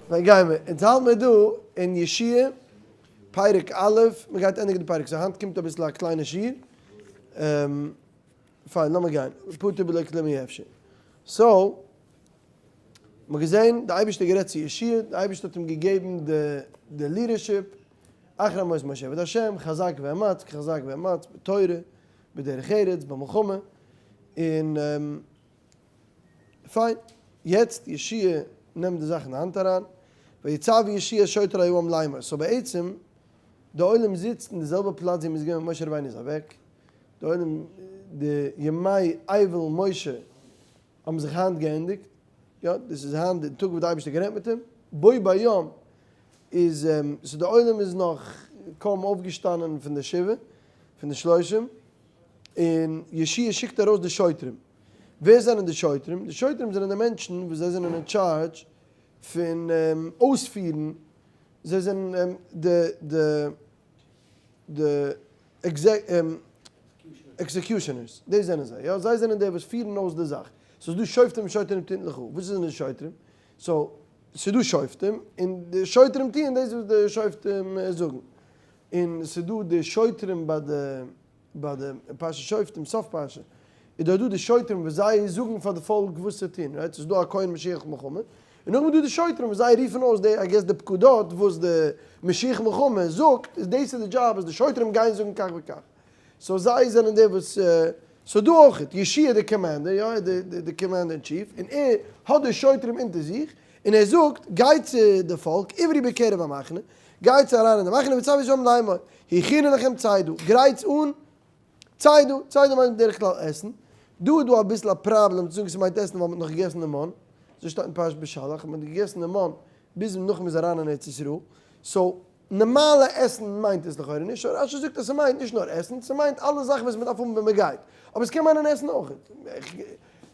פיין גיימער, אונז האלט מיר דא אין יהושע פרק א', מען גייט ענדיגן די פרק, so היינט קומט אביסל א קליינע שיעור, פיין לאמיר גיין, פטור בלא כלום אי אפשר. so, מען האט געזען די אייבערשטער האט גערעדט צו יהושע, די אייבערשטער האט אים געגעבן די leadership, אחרי מות משה עבד השם, חזק ואמץ, חזק ואמץ, בתורה, בדרך ארץ, במלחמה, און פיין, יעצט יהושע נעמט די זאך אין די האנט אריין, ויצו יהושע שוטרי העם לאמור, so בעצם די עולם זיצט אין די זעלבע פלאץ ווי מ'איז געווען ווען משה רבינו איז אוועק, די עולם די ימי אבל משה האבן זיך היינט געענדיגט, יא דאס איז היינט די טאג וואס די אייבערשטער האט גערעדט מיט אים, בו ביום איז so די עולם איז נאך קוים אויפגעשטאנען פון די שבעה, פון די שלושים, און יהושע שיקט ארויס די שוטרים. ווער זענען די שוטרים? די שוטרים זענען די מענטשן וואס זיי זענען אין טשארדזש פון אויספירן, זיי זענען די די די executioners, דאס זענען זיי, יא, זיי זענען די וואס פירן אויס די זאך. ס'איז דא שופטים ושוטרים תתן לך, וואס זענען די שוטרים? so, ס'איז דא שופטים, און די שוטרים טוען דאס וואס די שופטים זאגן. און ס'איז דא די שוטרים ביי די ביי די פרשת שופטים סוף פרשה איז דאך דא די שוטרים וואס זיי זאגן פאר די פאלק וואס צו טון, right? ס'איז דא א כהן משוח מלחמה, און נאכדעם איז דא די שוטרים וואס זיי רופן אויס די I guess די פקודות וואס די משוח מלחמה זאגט, איז דאס איז די דזשאב אז די שוטרים גייען זאגן כך וכך. so זיי זענען די וואס, so דא אויך, יהושע די commander, יא, די די commander אין chief, און ער האט די שוטרים אונטער זיך, און ער זאגט, גייט צו די פאלק, עברו בקרב המחנה, גייטס אריין אין די מחנה וצוו את העם לאמור, הכינו לכם צידה, גרייטס אן צידה, צידה מיינט בדרך כלל עסן, דא איז דא אביסל א פראבלעם צו זאגן ס'מיינט עסן ווייל מ'האט נאך געגעסן די מן, אזוי שטייט אין פרשת בשלח, מ'האט געגעסן די מן ביז נאך מ'איז אריין אין ארץ ישראל, so נארמאלע עסן מיינט עס לכאורה נישט, so רשי זאגט אז ס'מיינט נישט נאר עסן, ס'מיינט אלע זאכן וואס מ'דארף האבן ווען מ'גייט, אבער ס'קען מיינען עסן אויך.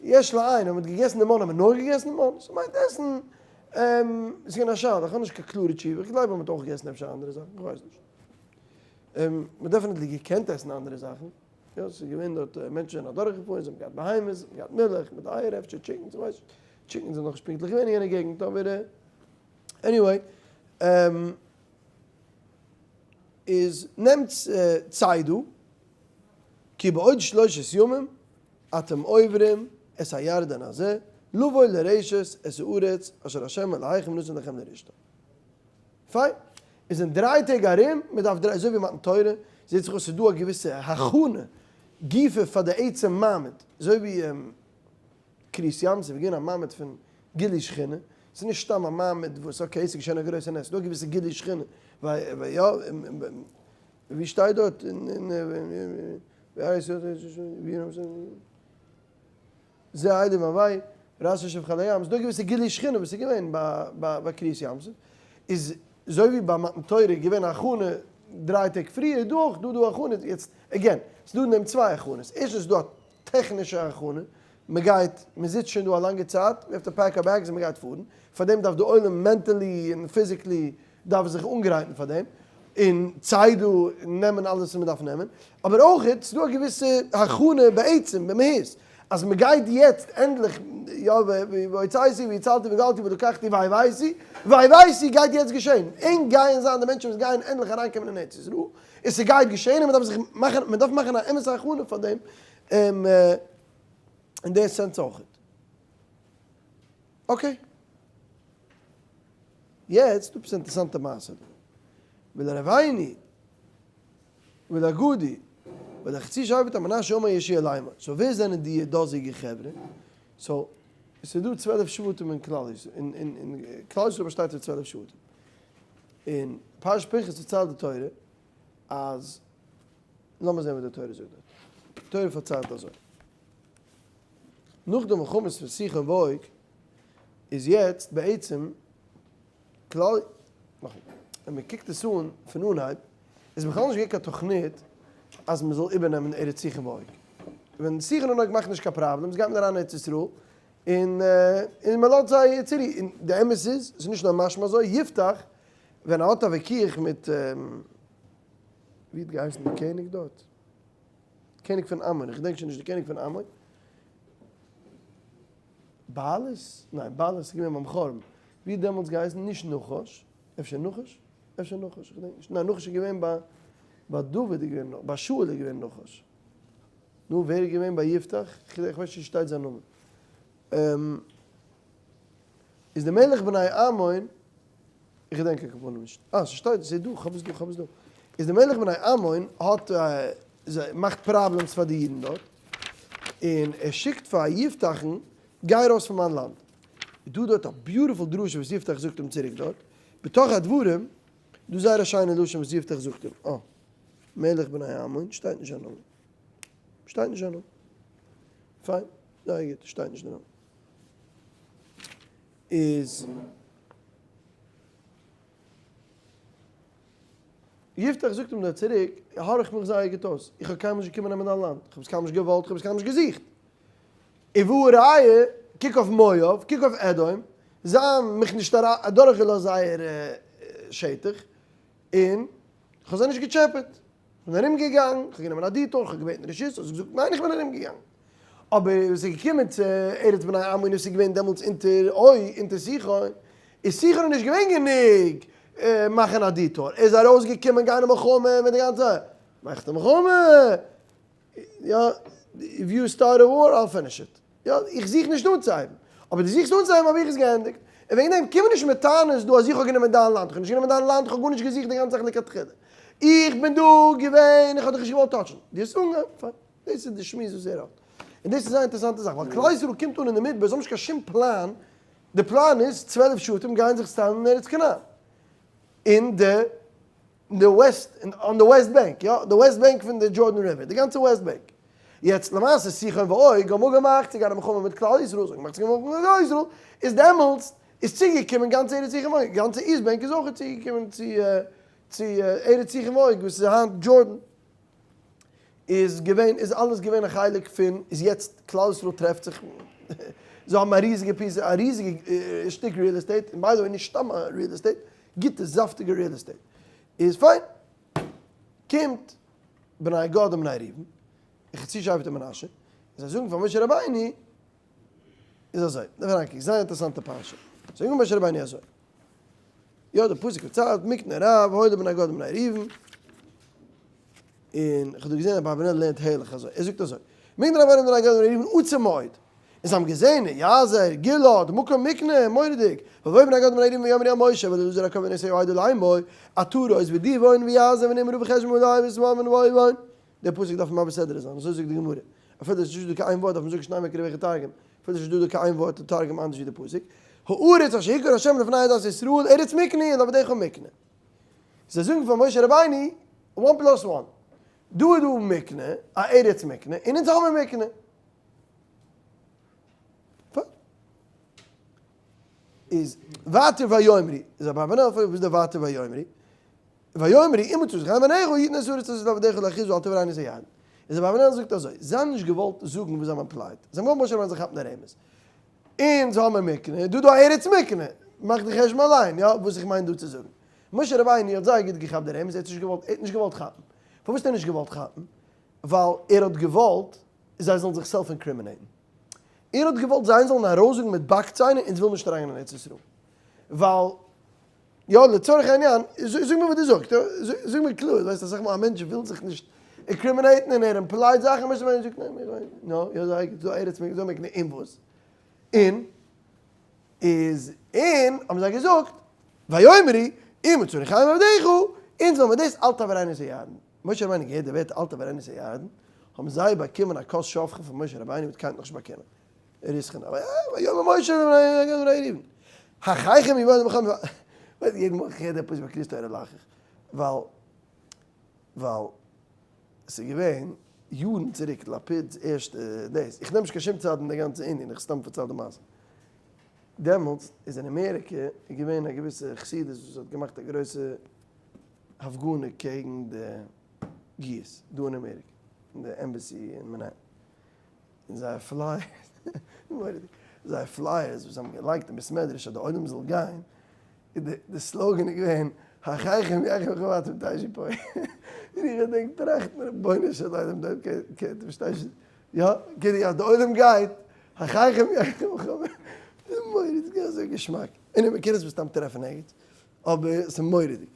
יש לעיין, אויב מ'האט געגעסן די מן האט מען נאר געגעסן די מן, ס'מיינט עסן ס'איז געווען א שאלה, איך האב נישט קיין קלארע תשובה, איך גלייב אז מ'האט אויך געגעסן אפשר אנדערע זאכן, איך ווייס נישט. מ'האט definitely געקענט עסן אנדערע זאכן, יא, ס'איז געווען דארט מענטשן זענען אדורכגעפארן, זיי האבן געהאט בהמות, זיי האבן געהאט מילך, מיט אייער אפשר, chickens, איך ווייס נישט, chickens זענען נאכנישט פונקטליך געווען אין יענע געגנט, אבער anyway, איז נעמטס צידה, כי בעוד שלושת ימים אתם עוברים את הירדן הזה, לבוא לרשת את הארץ אשר ה' אלהיכם נתן לכם לרשתה. פיין. איז אין דריי טעג ארום, מען דארף דריי, אזוי ווי מתן תורה, זעט זיך אויס ס'איז דא א געוויסע הכנה גופא פאר די עצם מעמד, אזוי ווי קריעת ים סוף איז געווען א מעמד פון גילוי שכינה, ס'איז נישט סתם א מעמד וואס okay ס'איז געשען א גרויסע נס, ס'איז דא א געוויסע גילוי שכינה, ווייל יא, ווי שטייט דארט אין זה אלים הוי', רעת יושב חיל הים, ס'איז דא געוויסע גילוי שכינה וואס איז געווען ביי קריעת ים סוף, איז אזוי ווי ביי מתן תורה איז געווען הכנה דריי טעג פריער, איז דא אויך דא דא הכנה, יעצט again, ס'איז דא אין דעם צוויי הכנות, ערשטנס איז דא א טעכנישע הכנה, מ'גייט, מ'זיצט שוין דא א לאנגע צייט, we have to pack our bags און מ'גייט פארן, פארדעם דארף די עולם mentally און physically דארף זיך אנגרייטן פאר דעם, און צידה און נעמען אלעס וואס מען דארף נעמען, אבער אויך איז דא א געוויסע הכנה בעצם במהות, אז מען גייט יעצט ענדליך, יא והוצאתי והצלתי וגאלתי ולקחתי והבאתי, והבאתי גייט יעצט געשען, ענק גייען זיין די מענטשן וואס גייען ענדליך אריינקומען אין ארץ ישראל, און ס'גייט געשען און מען דארף זיך מאכן, מען דארף מאכן א אמת'ע הכנה פאר דעם, אין די sense אויך. okay. יעצט דא עפעס אינטערסאנטע מעשה דא. ולראובני ולגדי ולחצי שבט המנשה אמר יהושע לאמור. so ווער זענען די דאזיגע חברה? so עס איז דא 12 שבטים אין כלל ישראל, אין כלל ישראל באשטייט פון 12 שבטים. אין פרשת פנחס פארציילט די תורה אז, לאמיר זען וואס די תורה זאגט דארט. די תורה פארציילט אזוי. נאך די מלחמות פון סיחון ועוג איז יעצט בעצם כלל, נאכאמאל, ווען מען קוקט עס אן פון אנהייב איז בכלל נישט געווען קיין תוכנית אז מען זאל איבערנעמען ארץ סיחון ועוג. ווען סיחון און עוג מאכן נישט קיין problems גייט מען אריין אין ארץ ישראל און און מען לאזט זיי צורו. און די אמת איז, עס איז נישט נאר משמע אזוי, יפתח ווען ער האט א ויכוח מיט, ווי האט געהייסן די קעניג דארט? קעניג פון עמון, איך געדענק שוין נישט די קעניג פון עמון. בעלות? ניין, בעלות איז געווען ביים חורבן. ווי האט דעמאלטס געהייסן? נישט נחש, אפשר נחש? אפשר נחש, איך געדענק נישט, ניין נחש איז געווען ביי ביי דוד איז געווען, ביי שאול איז געווען נחש. נו ווער איז געווען ביי יפתח? איך ווייס נישט שטייט זיין נאמען. איז די מלך בני עמון, איך געדענק על כל פנים נישט, אה ס'שטייט, ס'איז דא, כ'האב עס דא, כ'האב עס דא, איז די מלך בני עמון האט מאכט problems פאר די אידן דארט, און ער שיקט פאר יפתח'ן, גיי ארויס פון מיין לאנד. איז דא דארט א beautiful דרשה וואס יפתח זאגט אים צוריק דארט, בתוך הדברים, דא זייער א שיינע לשון וואס יפתח זאגט אים, אה, מלך בני עמון, שטייט נישט זיין נאמען. שטייט נישט זיין נאמען. פיין, זייער גוט, שטייט נישט די נאמען. איז יפתח זאגט אים דארט צוריק, הארך מיך זייער גוט אויס, איך האב קיינמאל נישט געקומען נעמען דיין לאנד, איך האב עס קיינמאל נישט געוואלט, איך האב עס קיינמאל נישט געזוכט. און והא ראיה, קוק אויף מואב, קוק אויף אדום, זיי האבן מיך נישט אדורכגעלאזט זייער שטח, און איך האב זיי נישט געטשעפעט. איך בין ארומגעגאנגען, איך האב גענומען א detour, איך האב געבעטן רשות, האסט געזאגט ניין, איך בין ארומגעגאנגען. אבער ווען ס'איז געקומען צו ארץ בני עמון וואס איז געווען דעמאלטס אונטער עוג, אונטער סיחון, איז סיחון נישט געווען גענוג מאכן א detour, ער איז ארויסגעקומען גיין אין מלחמה מיט די גאנצע, מאכט א מלחמה, יא, if you start a war, I'll finish it. יא, איך זוך נישט אנצוהייבן. אבער דו זוכסט אנצוהייבן האב איך עס געענדיגט. און וועגן דעם קום מיר נישט מיט טענות דא אז איך האב גענומען דיין לאנד. איך האב נישט גענומען דיין לאנד, איך האב גארנישט געזוכט די גאנצע זאך לכתחילה. איך בין דא געווען, איך האב דיך נישט געוואלט touch ן. דו האסט אנגעהויבן, פיין. דאס איז די שמועס וואס ער האט. און דאס איז זייער אינטערעסאנטע זאך, ווייל כלל ישראל קומט אן אין די מדבר, זיי האבן נישט קיין שום פלאן. די פלאן איז, 12 שבטים גייען זיך settle ן אין ארץ כנען. אין די די west, on the west bank, יא, די west bank פון די Jordan River, די גאנצע west bank. יעצט למעשה סיחון ועוג האבן אפגעמאכט צו גיין אין מלחמה מיט כלל ישראל, זיי האבן געמאכט צו גיין מלחמה מיט כלל ישראל, איז דעמאלטס איז צוגעקומען גאנץ ארץ סיחון ועוג, גאנצע east bank איז אויך צוגעקומען צו צו ארץ סיחון ועוג וואס איז היינט Jordan. איז געווען איז אלעס געווען א חלק פון איז יעצט כלל ישראל טרעפט זיך זיי האבן א ריזיגע piece א ריזיגע שטיק real estate און by the way נישט סתם א real estate גוטע זאפטיגע real estate איז פיין קומט בני גד און בני ראובן און חצי שבט מנשה און זיי זאגן פאר משה רבינו איז אזוי דארף אריינקוקן זייער אינטערעסאנטע פרשה זיי זאגן משה רבינו אזוי יא די פסוק פארציילט מקנה רב הוי' לבני גד ובני ראובן און איך האב דא געזען אז אברבנאל לערנט הערליך אזוי, ער זאגט אזוי, מקנה רב הוי' לבני גד ובני ראובן עצום מאוד, און זיי האבן געזען אין יעזר, גלעד, מקום מקנה, מורא'דיג, ויבואו בני גד ובני ראובן ויאמרו אל משה ואל אלעזר הכהן ואל נשיאי העדה לאמור, עטרות ודיבון ויעזר ונמרה וחשבון ועלי ושבם ונבו דער פסוק דארף מעביר סדרה זיין, אזוי זאגט די גמרא, אפילו עס איז נישט דא קיין איין ווארט דארף מען זאגן שנים מקרא ואחד תרגום, אפילו עס איז נישט דא דא קיין איין ווארט אין תרגום אנדערש ווי די פסוק, הארץ אשר הכיר ה' לפני עדת ישראל ארץ מקנה היא לעבדיך מקנה. זיי זאגן פאר משה רבינו, one plus one, דא איז דא מקנה, א ארץ מקנה, און אונז האבן מקנה. איז ווייטער ויאמרו, איז אברבנאל פרעגט וואס איז די ווייטער ויאמרו? ויאמרו אם מצא חן בעיניך יתן את הארץ הזאת לעבדיך לאחוזה אל תעבירנו את הירדן. איז אברבנאל זאגט אזוי, זיי האבן נישט געוואלט זאגן וואס זיי האבן implied, זיי האבן געוואלט משה רבינו זאל כאפן די רמז. אונז האבן מקנה, דא דא ארץ מקנה, מאך די חשבון אליין, יא, וואס איך מיין דא צו זאגן. משה רבינו האט זייער גוט געכאפט די רמז, ער האט נישט געוואלט, ער האט נישט געוואלט כאפן. פארוואס האט ער נישט געוואלט כאפן? ווייל ער האט געוואלט זיי זאלן זיך self incriminate ן. ער האט געוואלט זיי זאלן ארויסזאגן מיט באק ציינער אונז ווילן נישט אריינגיין אין ארץ ישראל. ווייל, יא, לצורך העניין, זאג מיר וואס דו זאגסט, זאג מיר קלאר, ווייסט אסאך מאל א מענטש וויל זיך נישט incriminate ן און ער implied זאכן, משה רבינו זאגט ניין, איך ווייס, נו, יא זייער גוט, ס'דא ארץ מקנה, ס'דא מקנה, און וואס? און איז און האבן זיי געזאגט, ויאמרו, אם מצאנו חן בעיניך, אונז וועלן מיר דאס אל תעבירנו את הירדן. משה רבינו געהערט די ווערטער אל תעבירנו את הירדן, האבן זיי באקומען א כוס שפכה פון משה רבינו וואס קיינער האט נאכנישט באקומען. ער איז חינם. ויאמר משה לבני ראובן, האחיכם יבואו למלחמה, ווייסט יעדן מאל איך הער די פסוק ביי קריאת תורה לאך איך, ווייל ווייל ס'איז געווען יארן צוריק לפיד'ס ערשטע דאס, איך נעם נישט קיין שום צד אין די גאנצע ענין, איך סתם פארצייל די מעשה. דעמאלטס איז אין אמעריקע געווען א געוויסע חסידות וואס האט געמאכט א גרויסע הפגנה קעגן די גיוס דא אין אמעריקע, אין די embassy אין מאנהעטן. און זייער flyers, מורא'דיג, זייער flyers וואס זיי האבן געלייגט אין בית מדרש אז די עולם זאל גיין, איז די slogan איז געווען, האחיכם יחי ואתם תשבו פה. און איך געדענק טראכטן, רבונו של עולם, דו פארשטייסט נישט, יא, כאילו אז די עולם גייט, האחיכם יחי ואתם. מורא'דיג, אזוי געשמאק. און מ'קען עס מסתם טרעפן ערגעץ, אבער ס'איז מורא'דיג.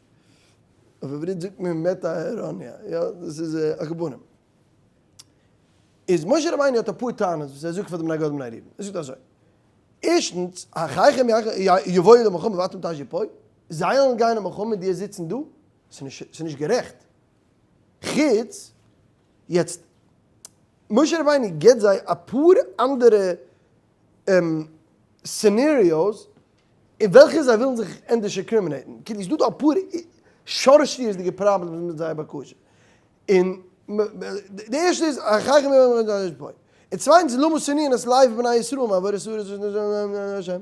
אויף עברית זאגט מען מטה איראניע, יא, דאס איז א גבונים. איז משה רבינו האט אפאר טענות וואס ער זאגט פאר די בני גד ובני ראובן, ער זאגט אזוי, ערשטנס, האחיכם יבואו למלחמה ואתם תשבו פה, זיי וועלן גיין אין מלחמה און דו וועסט זיצן דא? ס'איז נישט גערעכט. חוץ, יעצט, משה רבינו גיבט זיי אפאר אנדערע scenarios אין וועלכע זיי ווילן זיך ענדערש incriminate ן, כאילו ס'איז דא דא אפאר שורשיות'דיגע problems מיט זייער בקשה, און די ערשטע איז האחיכם און צווייטנס למה תניאון את לב בני ישראל מעבור את הארץ השם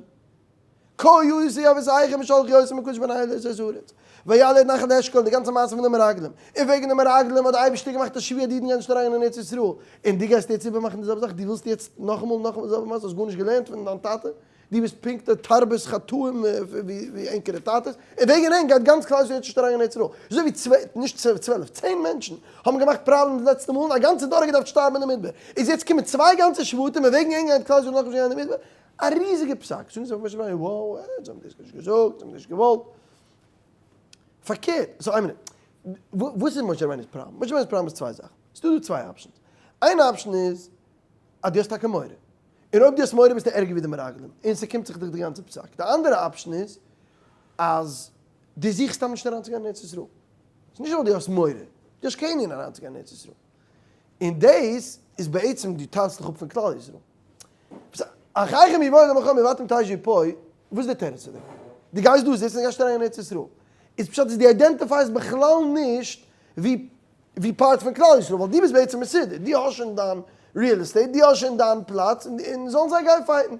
כה יעשו אבותיכם שלחו אותם מקדש ברנע לתת הארץ ויעלו את נחל אשכול די גאנצע מעשה פון די מרגלים, און וועגן די מרגלים האט די אייבערשטער געמאכט א שבועה אז די אידן גייען נישט אריין אין ארץ ישראל, און דו גייסט יעצט איבערמאכן די זעלבע זאך, דו ווילסט יעצט נאכאמאל נאכאמאל די זעלבע מעשה, האסט גארנישט געלערנט פון דיין טאטע, דו ביסט פונקט די תרבות חטאים ווי ענקערע טאטעס, און וועגן ענק גייט גאנץ כלל ישראל יעצט נישט אריין אין ארץ ישראל, אזוי ווי צוויי, נישט 12, צען מענטשן האבן געמאכט problems די לעצטע מאל און א גאנצע דור האט געדארפט שטארבן אין די מדבר, איז יעצט קומען צוויי גאנצע שבטים און וועגן ענק גייט כלל ישראל נאכנישט אריין אין די מדבר, א ריזיגע פסק, זאגן זיי פאר משה רבינו, wow, זיי האבן דאס נישט געזאגט, זיי האבן נישט געוואלט. פארקערט, so איין מינוט, וואס איז משה רבינו'ס פראבלעם? משה רבינו'ס פראבלעם איז צוויי זאכן, ס'דא דא צוויי options, איין option איז אז דו האסט טאקע מורא, און אויב דו האסט מורא ביסטו ערגער ווי די מרגלים, און ס'קומט זיך דיך די גאנצע פסק, די אנדערע option איז אז דו זוכסט סתם נישט אריינצוגיין אין ארץ ישראל, ס'איז נישט ווייל דו האסט מורא, דו האסט קיין ענין אריינצוגיין אין ארץ ישראל, און דאס איז בעצם דו טיילסט דיך אפ פון כלל ישראל. אחיכם יבואו למלחמה ואתם תשבו פה, וואס איז די תירוץ צו דעם? דו גייסט דא זיצן און גייסט אריין אין ארץ ישראל. איז פשט אז דו identify סט בכלל נישט ווי ווי part פון כלל ישראל, ווייל דו ביסט בעצם מסודר, דו האסט שוין דיין real estate, דו האסט שוין דיין פלאץ, און זאלן זיי גיין fight ן.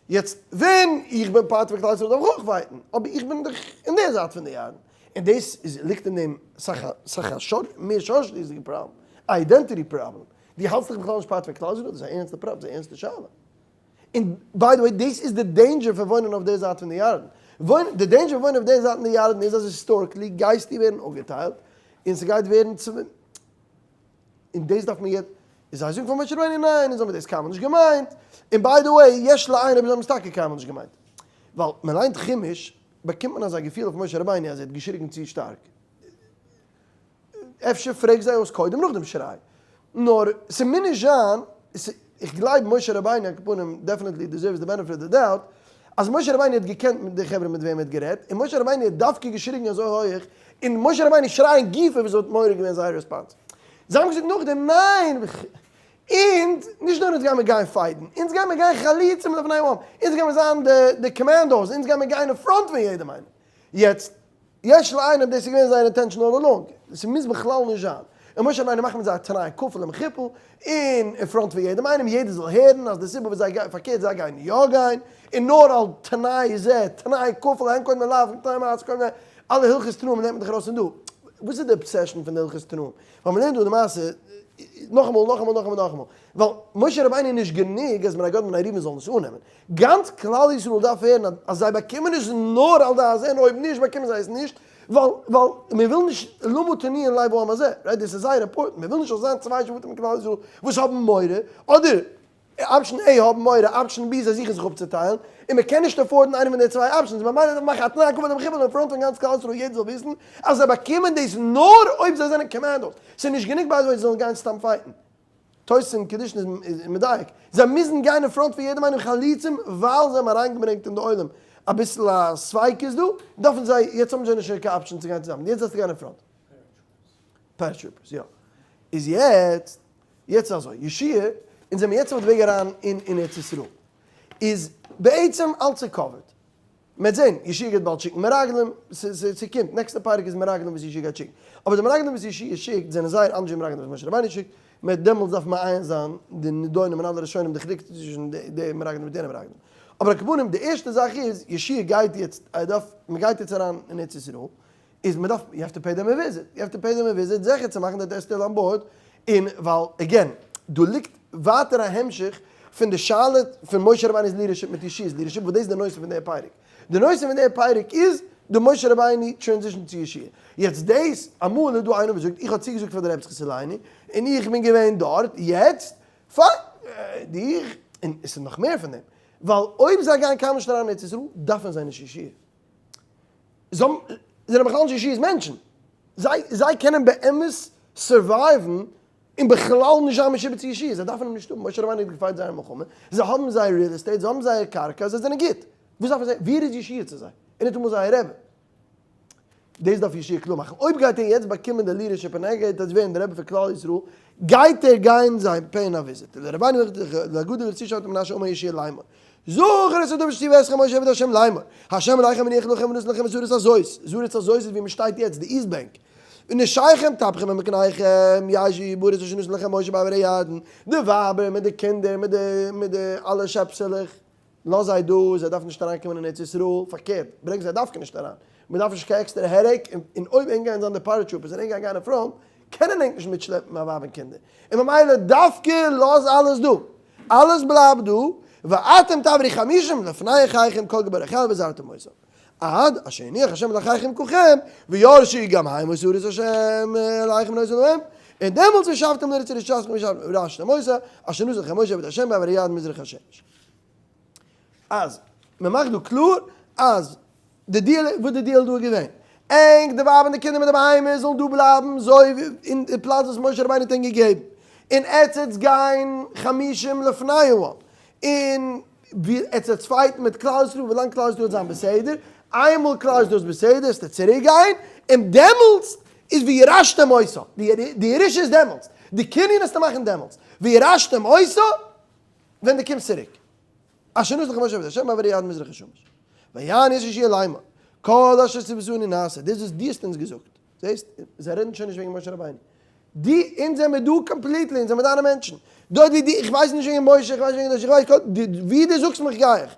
יעצט ווען איך בין part פון כלל ישראל דארף איך אויך fight ן, אבער איך בין דאך אין די זייט פון די ירדן, און דאס איז ליגט אין דעם סאך סאך א מער שורש'דיגע פראבלעם, א identity פראבלעם, דו האלטסט דיך בכלל נישט part פון כלל ישראל, דאס איז א ערנסטע פראבלעם, דאס איז א ערנסטע שאלה. און by the way דאס איז די danger פון וואוינען אויף די זייט פון די ירדן. די danger פון וואוינען אויף די זייט פון די ירדן איז אז historically גייסטו ווערן אפגעטיילט, און ס'גייט ווערן צו. און דאס דארף מען יעצט, און זיי זאגן פאר משה רבינו ניין, אונז האבן דאס קיינמאל נישט געמיינט, און by the way, יש לעיין אויב זיי האבן עס טאקע קיינמאל נישט געמיינט. ווייל מען ליינט חומש באקומט מען אזא געפיל אויף משה רבינו אז ער האט געשריגן צו שטארק. אפשר פרעג זיי אויס קודם נאכדעם שריי. נאר ס'מוז נישט זיין, איך גלייב משה רבינו על כל פנים definitely deserves the benefit of the doubt, אז משה רבינו האט געקענט מיט די חברה מיט וועם ער האט גערעדט, און משה רבינו האט דווקא געשריגן אזוי הויעך, און משה רבינו שרייען גופא וואס האט מעורר געווען זייער response. זיי האבן געזאגט נאכדעם ניין! אונז, נישט נאר אונז גיימער גיין fight ן, אונז גיימער גיין חלוצים לפני העם, אונז גיימער זיין די commandos, אונז גיימער גיין אין front פון יעדעם איינעם. יעצט, יש לעיין אויב דאס איז געווען זייער intention all along, ס'מוז בכלל נישט זיין. און משה רבינו מאכט מיט זיי א תנאי כפול ומכופל, און אין front פון יעדעם איינעם, יעדער זאל הערן אז די סיבה וואס זיי גייען, פארקערט זיי גייען יא גיין, און נאר על תנאי זה, תנאי כפול, הן קודם לאו, תנאי מעשה קודם לאו, אלע הלכות תנאים לערנט מען דאך ארויס פון דא. וואס איז די obsession פון די הלכות תנאים? ווייל מ'לערנט דא די מעשה נאכאמאל נאכאמאל נאכאמאל נאכאמאל. ווייל משה רבינו איז נישט גענוג אז בני גד ובני ראובן זאלן עס אננעמען. גאנץ כלל ישראל דארף הערן אז זיי באקומען עס נאר על דעת זה און אויב נישט באקומען זיי עס נישט, ווייל ווייל מען וויל נישט למה תניאון לב העם הזה, right דאס איז זייער important, מען וויל נישט זאל זיין צוויי שבטים אין כלל ישראל וואס האבן מורא, אדער option A האבן מורא, option B זיי זוכן זיך אפצוטיילן, און מען קען נישט afford ן איינע פון די צוויי options, ממילא דארף מען מאכן א תנאי כפול ומכופל אין front פון גאנץ כלל ישראל יעדער זאל וויסן אז זיי באקומען דאס נאר אויב זיי זענען commandos, ס'איז נישט גענוג by the way זיי זאלן גיין סתם fight ן. תוס' אין קידושין איז מדייק, זיי מוזן גיין אין front פון יעדעם איינעם חלוצים ווייל זיי האבן אריינגעברענגט אין די עולם אביסל א ספיקות דא, דארפן זיי, יעצט האבן זיי נישט קיין option צו גיין צוזאמען, יעצט דארפסטו גיין אין front. Paratroopers, יא. איז יעצט, יעצט איז אזוי, יהושע, אונז זעמיר יעצט אויף די וועג אריין אין ארץ ישראל, איז בעצם אלץ איז covered. מ'וועט זען, יהושע גייט באלד שיקן מרגלים, ס'קומט, נעקסטע פרק איז מרגלים וואס יהושע גייט שיקן. אבער די מרגלים וואס יהושע שיקט זענען זייער אנדערש ווי מרגלים וואס משה רבינו שיקט, מ'וועט דעמאלטס דארפן מעיין זיין די נידונים און אלע ראשונים די חילוק צווישן די מרגלים מיט יענע מרגלים. אבער על כל פנים די ערשטע זאך איז, יהושע גייט יעצט, ער דארף, מ'גייט יעצט אריין אין ארץ ישראל, איז מ'דארף, you have to pay them a visit, you have to pay them a visit זיכער צו מאכן that they're still on board, און ווייל again, דא ליגט ווייטער א המשך פון די שאלה פון משה רבינו'ס leadership מיט יהושע'ס leadership, וואס דאס איז די נושא פון די פרק. די נושא פון די פרק איז די משה רבינו transition צו יהושע. יעצט דאס, אמאל איז דא איינער וואס זאגט, איך האב צוגעזאגט פאר די רבי זכותו יגן עלינו, און איך בין געווען דארט, יעצט, פיין, דיך, און עס איז נאך מער פון דעם. ווייל אויב זיי גייען קיינמאל נישט אריין אין ארץ ישראל, דארפן זיי נישט ישועה. זיי זענען בכלל נישט ישועה'ס מענטשן. זיי זיי קענען באמת survive ן און בכלל נישט זיין משועבד צו ישועה, זיי דארפן אים נישט האבן, משה רבינו האט געפייט זייער מלחמה, זיי האבן זייער real estate, זיי האבן זייער קרקע, זיי זענען גוט, וואס דארפן זיי, ווער איז ישועה צו זיי? און ניטאמאל זייער רבי. דאס דארף ישועה קלאר מאכן, אויב גייט ער יעצט באקומען די leadership און ער גייט יעצט ווערן די רבי פון כלל ישראל, גייט ער גיין זיי pay ען א visit, לרבינו לגדול ורצי שבט מנשה אמר ישועה לאמור, זכור את הדבר אשר צוה אתכם משה עבד ה' לאמור, ה' אלהיכם הניח לכם ונתן לכם את הארץ הזאת, הארץ הזאת איז ווי מען שטייט יעצט, די East Bank, ונשיכם טפכם ומקניכם ישבו בארץ אשר נתן לכם משה בעבר הירדן, די ווייבער מיט די קינדער מיט די מיט די אלע שעפסעלעך, לאז זיי דא, זיי דארפן נישט אריינקומען אין ארץ ישראל, פארקערט, ברענג זיי דווקא נישט אריין, מען דארף נישט קיין עקסטערע headache, און אויב ענק גייען זיין די paratroopers און ענק גייען גיין אין front, קענען ענק נישט מיטשלעפן א ווייב און קינדער, און ממילא דווקא לאז אלעס דא, אלעס בלייבט דא, ואתם תעברו חמישים לפני אחיכם כל גבורי חיל וזרעתם אותם, עד אשר יניח השם לאחיכם ככם, וירשו גם הם את הארץ השם אלהיכם נותן להם, און דעמאלטס ושבתם לארץ ירושתכם וירשתם אותה, אשר נתן לכם משה עבד השם בעבר הירדן מזרח השמש. אז מען מאכט דא קלאר אז די deal, וואס די deal דא איז געווען, ענק די ווייב און די קינדער מיט די בהמות זאלן דא בלייבן זוי ווי אין די פלאץ וואס משה רבינו האט ענק געגעבן, און עטס עטס גיין חמישים לפני העם, און ווי עטס עטס fight ן מיט כלל ישראל ווילאנג כלל ישראל וועט זיין בסדר, איינמאל כלל ישראל איז בסדר עסטו צוריק גיין, און דעמאלטס איז וירשתם אותה, די ירושה איז דעמאלטס, די קנין עסטו מאכן דעמאלטס, וירשתם אותה ווען דו קומסט צוריק. אשר נתן לכם משה עבד השם בעבר הירדן מזרח השמש. ויען איש יהושע לאמור, כל אשר צויתנו נעשה, דאס וואס דו האסט אונז געזאגט, זעסט, זיי רעדן שוין נישט וועגן משה רבינו, דו, אונז זעמיר דא completely, אונז זעמיר דיינע מענטשן, דארט ווי דו, איך ווייס נישט וועגן משה, איך ווייס נישט וועגן דאס, איך ווייס כל, ווי דו זאגסט מיך גיי איך,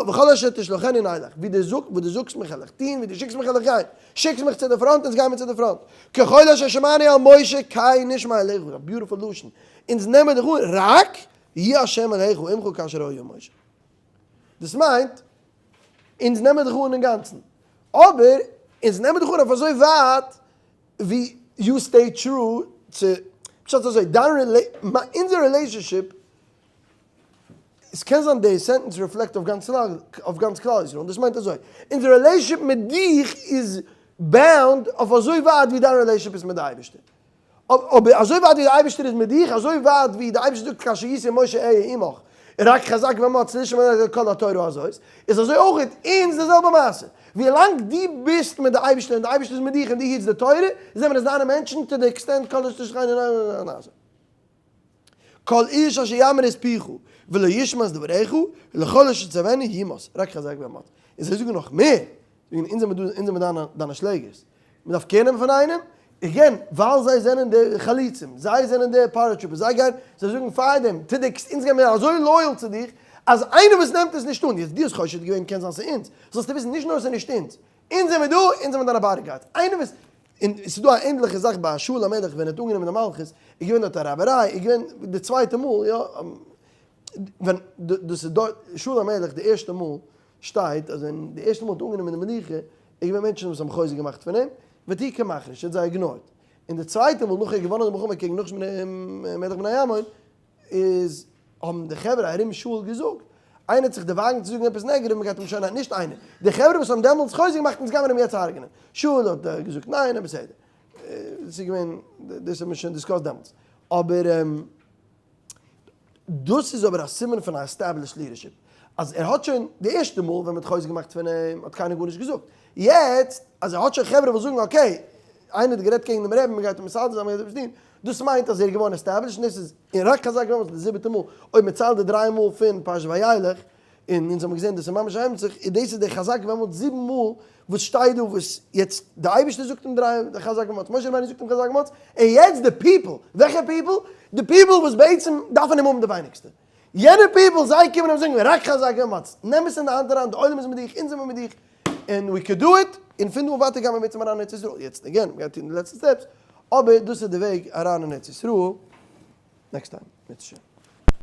וכל אשר תשלחני נלך, ווי דו זאגסט, וואס דו זאגסט מיך וועל איך טון, ווי דו שיקסט מיך וועל איך גיין, שיקסט מיך צו די front, אונז גיימיר צו די front, ככל אשר שמענו אל משה כן נשמע אליך, א beautiful לשון, אונז נעמען דיך אן, רק יהיה השם אלהיך עמך כאשר היה עם משה. דאס מיינט, אונז נעמען דיך אן אינגאנצן. אבער, אונז נעמען דיך אן אויף אזוי ווייט ווי you stay true צו, פשט אזוי, דיין אונזער relationship, עס קען זיין די sentence reflect אויף גאנץ אויף גאנץ כלל ישראל, און דאס מיינט אזוי, אונזער relationship מיט דיך איז bound אויף אזוי ווייט ווי דיין relationship איז מיט די אייבערשטער. אבער אזוי ווייט ווי דער אייבערשטער איז מיט דיך, אזוי ווייט ווי דער אייבערשטער זאגט כאשר הייתי עם משה אהיה עמך, רק חזק ואמץ לשמור את כל התורה הזאת, איז אזוי אויך אונז די זעלבע מעשה. ווי לאנג דו ביסט מיט די אייבערשטער און די אייבערשטער איז מיט דיך און דו היטסט די תורה, זענען מיר עס דיינע מענטשן to the extent כל אשר תשלחני נעשה. כל איש אשר ימר את פיך ולא ישמע את דבריך, לכל אשר תצוונו יומת, רק חזק ואמץ. און זיי זאגן נאך מער, זאגן אונז זעמיר דא, אונז זעמיר דיינע דיינע שלעגערס, מען דארף care נעמען פון איינעם, again, ווייל זיי זענען די חלוצים, זיי זענען די paratroopers, זיי גייען, זיי זאגן פאר דעם, to the אונז גיימיר אזוי loyal צו דיך, אז איינער וואס נעמט עס נישט אן, יעצט דו האסט חושד געווען קען זיין ס'איז אונז, זאלסטו וויסן נישט נאר ס'איז נישט אונז, אונז זעמיר דא, אונז זעמיר דיינע bodyguards, איינער וואס, און ס'איז דא א ענדליכע זאך ביי שאול המלך ווען ער האט אנגענומען די מלכות, איז געווען דארט א רייבעריי, איז געווען די צווייטע מאל, יא, ווען דאס איז דארט, שאול המלך די ערשטע מאל שטייט אז ווען די ערשטע מאל האט אנגענומען די מלוכה איז געווען מענטשן וואס האבן חוזק געמאכט פון אים, ותהי כמחריש, ער האט זיי ignore ט. און די צווייטע מאל נאך ער האט געוואנען די מלחמה קעגן נחש מלך בני עמון, איז האבן די חברה ארום שאול געזאגט, איינער האט זיך דערוואגנט צו זאגן עפעס negative, מען גייט אים שוין, נישט איינער, די חברה וואס האבן דעמאלטס חוזק געמאכט אונז גיימער אים יעצט הרג'נען. שאול האט געזאגט ניין, בסדר. דאס איז געווען, דאס האט מען שוין discussed דעמאלטס. אבער. דאס איז אבער א סימן פון א established leadership, אז ער האט שוין, די ערשטע מאל ווען מען האט חוזק געמאכט פון אים האט קיינער גארנישט געזאגט, יעצט אז ער האט שוין חברה וואס זאגן okay, איינער האט גערעדט קעגן דעם רעבן מען גייט אים מסדר זיין מען גייט עפעס טון, דאס מיינט אז ער איז געווארן established און דאס איז און רק חזק ואמץ די זיבעטע מאל, אויב מען ציילט די דריי מאל פון פרשת וילך, און אונז האבן געזען דאס איז ממש א המשך, און דאס איז דער חזק ואמץ זיבן מאל וואס שטייט דא וואס יעצט די אייבערשטער זאגט אים דריי די חזק ואמץ, משה רבינו זאגט אים חזק ואמץ, און יעצט די people, וועלכע people? די people וואס בעצם דארפן אים האבן די ווייניגסטע, יענע people זיי קומען אים זאגן רק חזק ואמץ, נעם עס אין די האנט אריין, די עולם איז מיט דיך, אונז זעמיר מיט דיך, און we could do it, און פון דא און ווייטער גיימיר בעצם אריין אין ארץ ישראל, יעצט again, מ'גייט טון די לעצטע steps, אבער דאס איז די וועג אריין אין ארץ ישראל, next time, בעז ה.